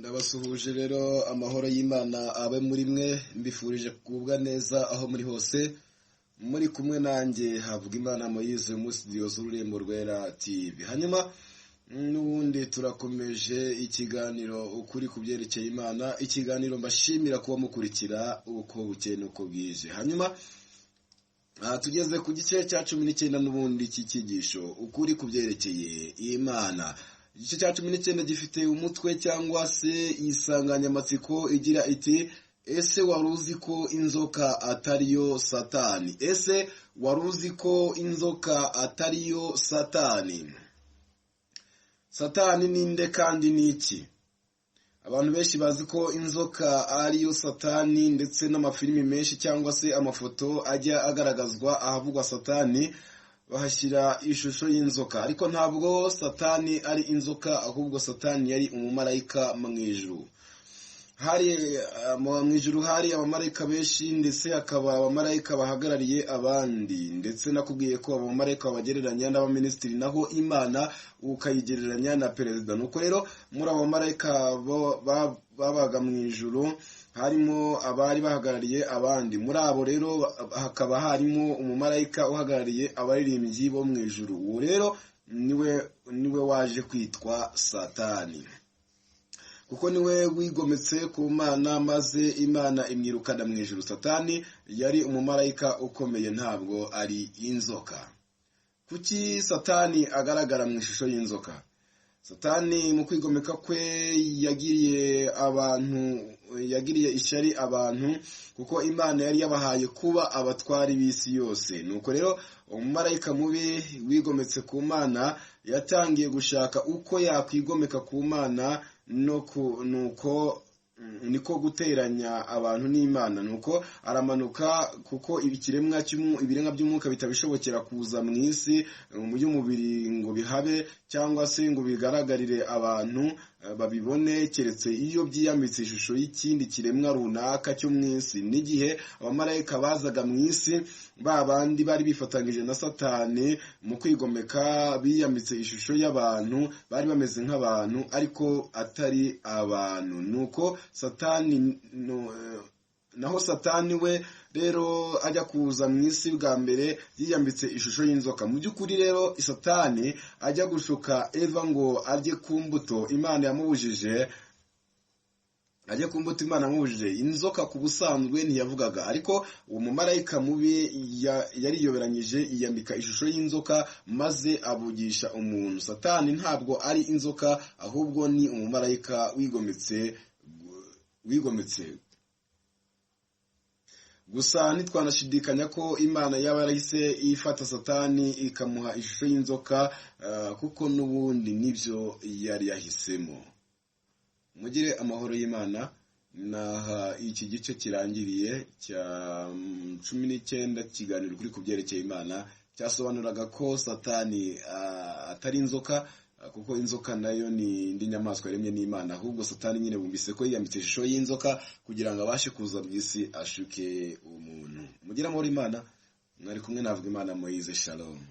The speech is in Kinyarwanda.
Ndabasuhuje rero, amahoro y'Imana abe muri mwe. Mbifurije kugubwa neza aho muri hose. Muri kumwe nanjye havuga Imana Moyize muri studio z'Ururembo Rwera TV. Hanyuma n'ubundi turakomeje ikiganiro Ukuri ku byerekeye Imana, ikiganiro mbashimira kuba mukurikira uko bukeye n'uko bwije. Hanyuma tugeze ku gice cya 19 n'ubundi cy'icyigisho Ukuri ku byerekeye Imana. Igice cya 19 gifite umutwe cyangwa se insanganyamatsiko igira iti: "Ese wari uzi ko inzoka atariyo Satani?" Ese wari uzi ko inzoka atariyo Satani? Satani ninde kandi ni iki? Abantu benshi bazi ko inzoka ariyo Satani, ndetse n'amafilimi menshi cyangwa se amafoto ajya agaragazwa ahavugwa Satani bahashyira ishusho y'inzoka. Ariko ntabwo Satani ari inzoka, ahubwo Satani yari umumarayika mu ijuru. Hari mu ijuru hari abamarayika benshi, ndetse hakaba abamarayika bahagarariye abandi. Ndetse nakubwiye ko abamarayika babagereranya n'abaminisitiri, naho Imana ukayigereranya na perezida. Nuko rero muri abo bamarayika babaga mu ijuru harimo abari bahagarariye abandi. Muri abo rero hakaba harimo umumarayika uhagarariye abaririmbyi bo mu ijuru. Uwo rero niwe waje kwitwa Satani, kuko niwe wigometse ku Mana maze Imana imwirukana mu ijuru. Satani yari umumarayika ukomeye, ntabwo ari inzoka. Kuki Satani agaragara mu ishusho y'inzoka? Satani mu kwigomeka kwe yagiriye abantu, yagiriye ishyari abantu, kuko Imana yari yabahaye kuba abatwari b'isi yose. Nuko rero umumarayika mubi wigometse ku Mana yatangiye gushaka uko yakwigomeka ku Mana, nuko niko guteranya abantu n'Imana. Nuko aramanuka, kuko ikiremwa, ibiremwa by'umwuka bitabishobokera kuza mu isi y'umubiri ngo bihabe cyangwa se ngo bigaragarire abantu babibone, keretse iyo byiyambitse ishusho y'ikindi kiremwa runaka cyo mu isi. N'igihe abamarayika bazaga mu isi, ba bandi bari bifatanyije na Satani mu kwigomeka biyambitse ishusho y'abantu, bari bameze nk'abantu ariko atari abantu. Nuko Satani naho Satani we rero ajya kuza mu isi bwa mbere yiyambitse ishusho y'inzoka. Mu by'ukuri rero, Satani ajya gushuka Eva ngo arye ku mbuto Imana yamubujije, ajye ku mbuto Imana yamubujije, inzoka ku busanzwe ntiyavugaga. Ariko uwo mumarayika mubi yariyoberanyije, yiyambika ishusho y'inzoka maze avugisha umuntu. Satani ntabwo ari inzoka, ahubwo ni umumarayika wigometse. Gusa ntitwanashidikanya ko Imana yaba yarahise ifata Satani ikamuha ishusho y'inzoka, kuko n'ubundi nibyo yari yahisemo. Mugire amahoro y'Imana. Naha iki gice kirangiriye cya 19 kiganiro kuri ku byerekeye Imana, cyasobanuraga ko Satani atari inzoka, kuko inzoka nayo ni indi nyamaswa yaremye n'Imana. Ahubwo Satani nyine bumvise ko yiyambitse ishusho y'inzoka kugira ngo abashe kuza mu isi ashuke umuntu. Mugire amahoro Imana. Mwari kumwe navuga Imana Moyize. Shalom.